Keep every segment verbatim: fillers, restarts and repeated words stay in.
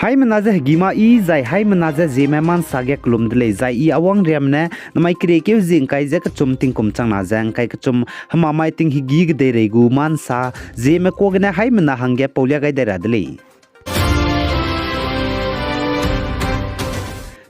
Haimena ze hegî ma i, zai haimena ze Zeme ma nsa ge kelum de lei, zai i Awangriame ne namai keriekeu zie ngkai ze kechum tingkum changna ze ngkai kechum hemamai tinghegi kedeirei gu ma nsa Zeme kuâ gene haimena hangge paulia gai dai ra de lei.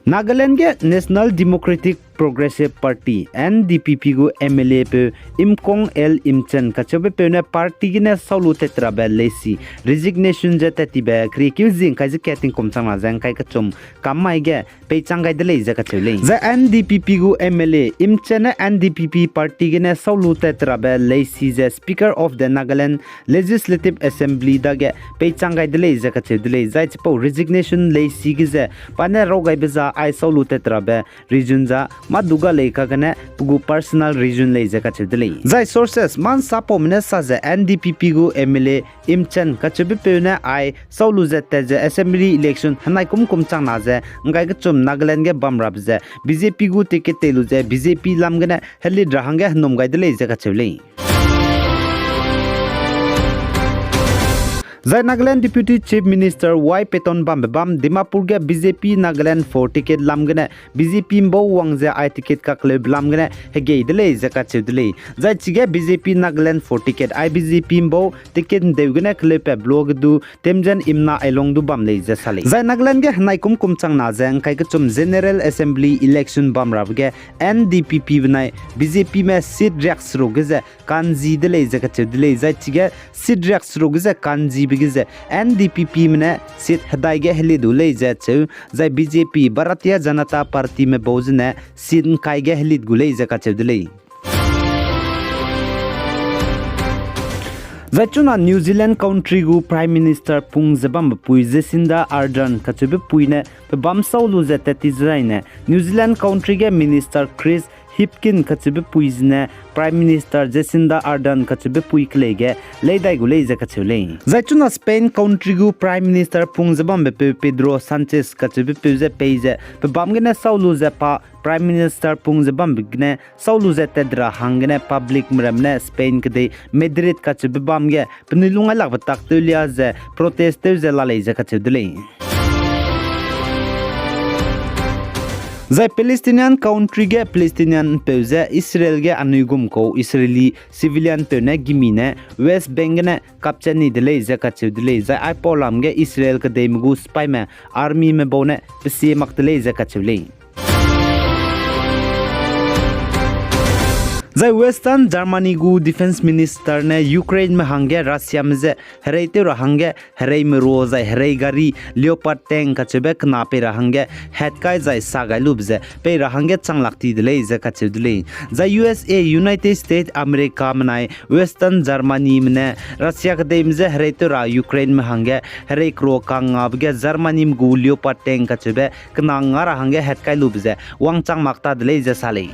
Nagaland ge National Democratic Progressive Party, N D P P gu M L A peu Imkong L Imchen kacheubepeu ne party gene sau lu tat rabe leisi resignation ze tat tibe keriekeu zie ngkai ze kat tingkum changna ze ngkai kechum kam mai ge peichang gai de lei ze kacheu lei. Zai N D P P gu M L A Imchen ne N D P P party gene sau lu tat rabe leisi ze Speaker of the Nagaland Legislative Assembly dage peichang gai de lei ze kacheu de lei. Zai chipau resignation leisi ge ze pa ne raw gaibe za ai sau lu tat rabe region za mâ du ga lei kagene pe gu personal reason lei ze kacheu de lei. Zai sources ma nsapaume ne sa ze N D P P gu M L A Imchen kacheubepeu ne ai sau lu ze tat ze assembly election henai kum kum changna ze ngkai kechum Nagaland ge bam rabe ze B J P gu ticket tei lu ze B J P lam gene helit ra hangge henum gai de lei ze kacheu lei. Zai Nagaland Deputy Chief Minister Y Patton bambe bam Dimapur ge B J P Nagaland four ticket lam gene B J P mbau wang ze ai ticket kakleube lam gene hegei de lei ze kacheu de lei. Zai chige B J P Nagaland four ticket ai B J P mbau ticket ndeu gene keleupat blo ge du Temjen Imna Ailong du bam lei ze sa lei. Zai Nagaland ge henai kum kum changna ze ngkai kechum General Assembly election bam rabe ge N D P P benai B J P me seat riak seruk ge ze kanzi de lei ze kacheu de lei. Zai chige seat riak seruk ge ze kanzibe ge ze N D P P me ne seat hedai ge heli du lei ze cheu, zai B J P Bharatiya Janata Party me bau zene seat ngkai ge helit gu lei ze kacheu de lei. Zai chuna New Zealand country gu Prime Minister pung ze bambe pui Jacinda Ardern kacheube pui ne pe bam sau lu ze tat ti zaine New Zealand country ge Minister Chris Hipkins kacheube pui zene Prime Minister Jacinda Ardern kacheube pui kelei ge leidai gu lei ze kacheu lei. Zai chuna Spain country gu Prime Minister pung ze bambe peu Pedro Sanchez kacheube peu ze pei ze pe bam gene sau lu ze pa Prime Minister pung ze bambe gene sau lu ze tat ra hanggene publicme ramme ne Spain kedei Madrid kacheube bam ge penui lung ailakbe tak tew lia ze protest tew ze la lei ze kacheu de lei. Zai Palestinian country ge Palestinian peu ze Israel ge anui gum kau Israeli civilian peu ne gimi ne West Bank gene kapchat ni de lei ze kacheu de lei. Zai aipau lam ge Israel kedeime gu sipaime armyme bau ne pesie mak de lei ze kacheu lei. Zai Western Germany gu Defence Minister ne Ukraineme hangge Russiame je hereitew ra hangge hereime ruo zai herei gari Leopard tank kacheube kena pei ra hangge hatkai zai sa gai lube ze pei ra hangge chang lak ti de lei ze kacheu de lei. Zai U S A, United States Americame nai Western Germanyme ne Russia kedeime je hereitew ra Ukraineme hangge herei keruo kangngabe ge Germanyme gu Leopard tank kacheube kena nga ra hangge hatkai lube ze wangchang mak ta de lei ze sa lei.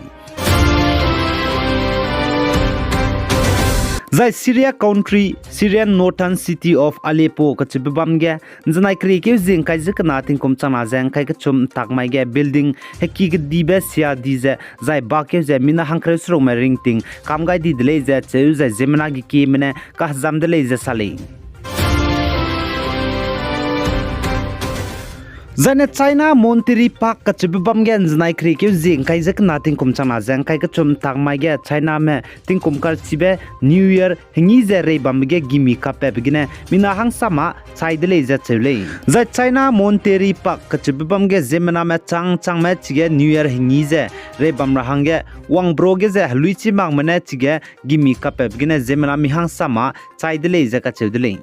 Zai Syria country, Syrian northern city of Aleppo kacheube bam ge, nzenai keriekeu zie ngkai ze kena tingkum changna ze ngkai kechum ntak mai ge building heki kedibe sia di ze, zai bakeu ze mina hangkereu serukme ringting kam gai di de lei ze cheu zai ziemmena gekieme ne kahezam de lei ze sa lei. Zaine China Monterey Park kacheube bam ge nzenai keriekeu zie ngkai ze kena tingkum changna ze ngkai kechum ntak mai ge Chiname tingkum karchibe New Year hengi ze rei bambe ge gimi kapatbe gene mina hangsama chai de lei ze cheu lei. Zai China Monterey Park kacheube bam ge ziemmename chang changme chige New Year hengi ze rei bam ra hangge wang bro ge ze heluichi makme ne chige gimi kapatbe gene ziemmena mi hangsama chai de lei ze kacheu de lei.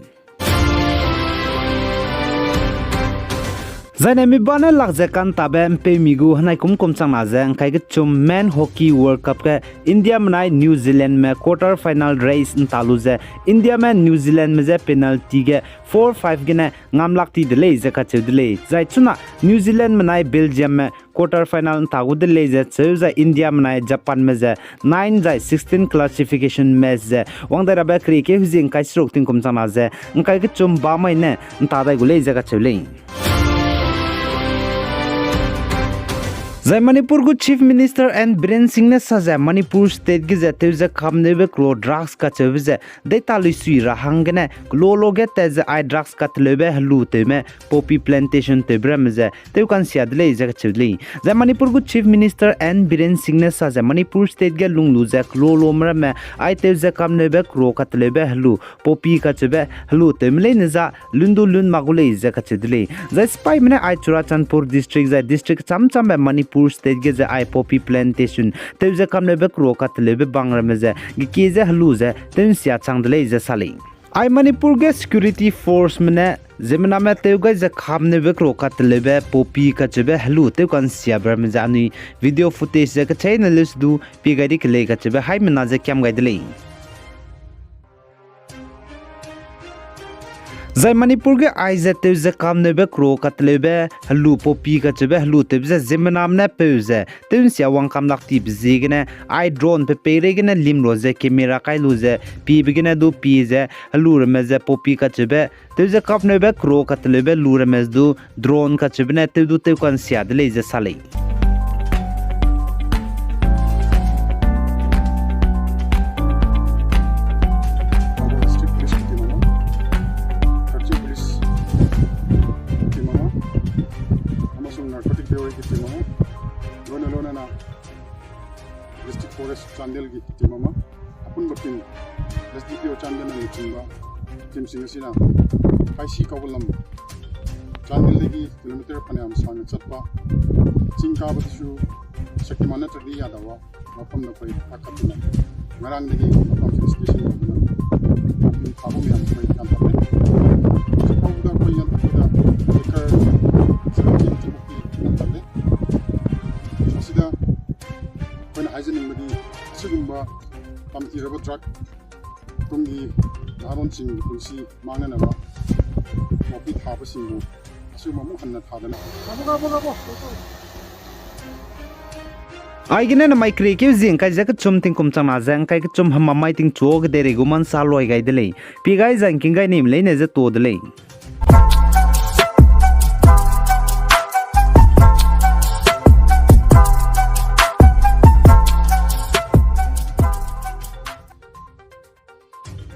Zaine mi ba ne lak ze kantabe mpeumi gu henai kum kum changna ze ngkai kechum Men Hockey World Cup ge Indiame nai New Zealandme quarter final race nta lu ze Indiame New Zealandme je penalty ge four five gene ngam lak ti de lei ze kacheu de lei. Zai chuna New Zealandme nai Belgiumme quarter final nta gu de lei ze cheu zai Indiame nai Japanme ze nine zai sixteen classification match ze wang dai rabe keriekeu zie ngkai seruk tingkum changna ze ngkai kechum ba mai ne nta dai gu lei ze kacheu lei. Zai Manipur gu Chief Minister N Biren Singh ne sa ze Manipur State ge ze tew ze kamneube kro drugs kacheube ze data luisui ra hanggene kelo lo ge tat ze ai drugs kateleube helu tewme poppy plantation tewbe ramme ze tew kansia de lei ze kacheu de lei. Zai Manipur gu Chief Minister N Biren Singh ne sa ze Manipur State ge lung lu ze kelo lome ramme ai tew ze kamneube kro kateleube helu poppy kacheube helu tewme leine za lun du lun mak gu lei ze kacheu de lei. Zai sipaime ne ai Churachandpur District zai district cham-chambe Manipur State ge ze ai poppy plantation tew ze kamneube kro kateleube bang ramme ze gekie ze helu ze tew nsia chang de lei ze sa lei. Ai Manipur ge security forceme ne ziemmename tew gai ze kamneube kro kateleube poppy kacheube helu tew kansiabe ramme ze anui video footage ze kecheîne leuse du pie gai di kelei kacheube haimena ze kiam gai de lei. Zai Manipur ge aize tew ze kamneube kro kateleube helu poppy kacheube helu tewbe ze ziemmename ne peu ze tew nsia wang kam lak tibe ziegene ai drone pe peireigene lim lu ze camera kai lu ze piebe gene du pie ze helu ramme ze poppy kacheube tew ze kamneube kro kateleube lu ramme du drone kacheube ne tew du tew kansia de lei ze sa lei. District Police ki team ama, Karching Police ki team ama, amasung Narcotic Bureau ki team ama, lone lone na District Forest Chandel ki team ama, apunba team, S D P O Chandel na ni chungba team sing asina, Kaisi Kawalam, Chandel degi kilometer paneam sang chatpa, ching kaba tisu Shaktiman na tadi yadawa, mapam da koi pakat na, ngarang degi mapam station na, mapam kabo miam koi kan pa, chipau da koi yan pa da, ekar seventeen to fifty kan pa. Asida, koine aize ningbe di, asugumba, pamti raba drug, tungdi, naron ching kunsi, mangne na ba, mapi thaba singbu, asugumba mu hanna thadene. Aigene namai keriekeu zie ngkai ze kechum tingkum chang na ze ngkai kechum hemamai tingchu ge deirei gu mansa loi gai de lei. Pie gai zai ngking gai nime leine ze to de lei.